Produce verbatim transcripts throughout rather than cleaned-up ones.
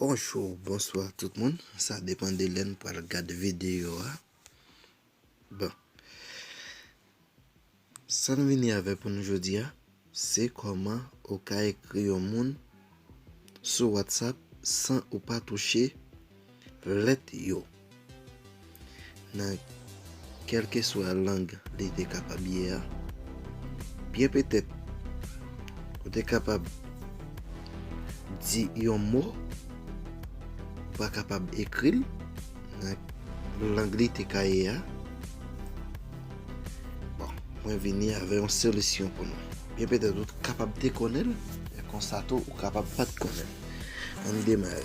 Bonjou, bonswa tout moun. Sa depann de lè n pral gad videyo a. Bon. Sa n vini avè pou nou jodi a, se kòman ou ka ekri yon moun sou WhatsApp san ou pa touche lèt yo. Nan kèlkeswa lang li te kapab ye a, byen petèt, ou te kapab di yon mo, ou pa kapab ekri l nan lang li te ka ye a. Bon, mwen vini avè yon solisyon pou nou. Byen petèt ou kapab te konnen l, men konsa tou ou kapab pa t konnen l. Ann demare.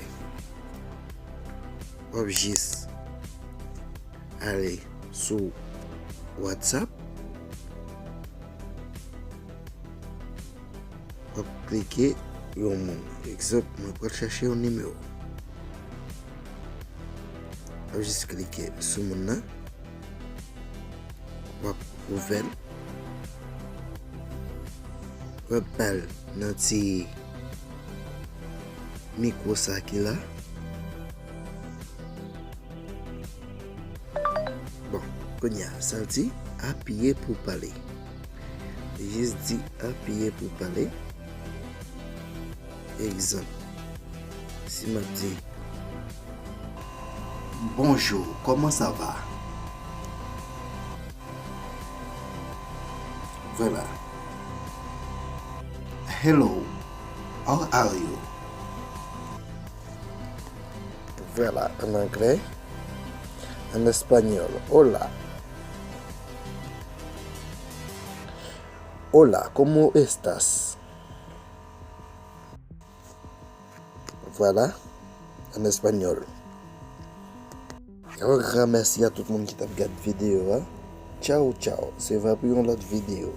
W ap jis ale sou WhatsApp. W ap klike yon moun. Egzanp, mwen pral chache yon nimewo. W ap jis klike sou moun nan. W ap ouvè l. W ap ba l nan ti mikwo sa ki la. Bon, kounye a, sa l di, apiye pou pale. Li jis di apiye pou pale. Egzanp, si m ap di, bonjou, kòman sa va? Vwala. Hello, how are you? Vwala, an anglè. An espanyòl, hola. Hola, ¿cómo estás? Vwala, an espanyòl. Yon gran mèsi a tout moun ki t ap gad videyo a. Tchaw, tchaw. Se va pou yon lòt videyo.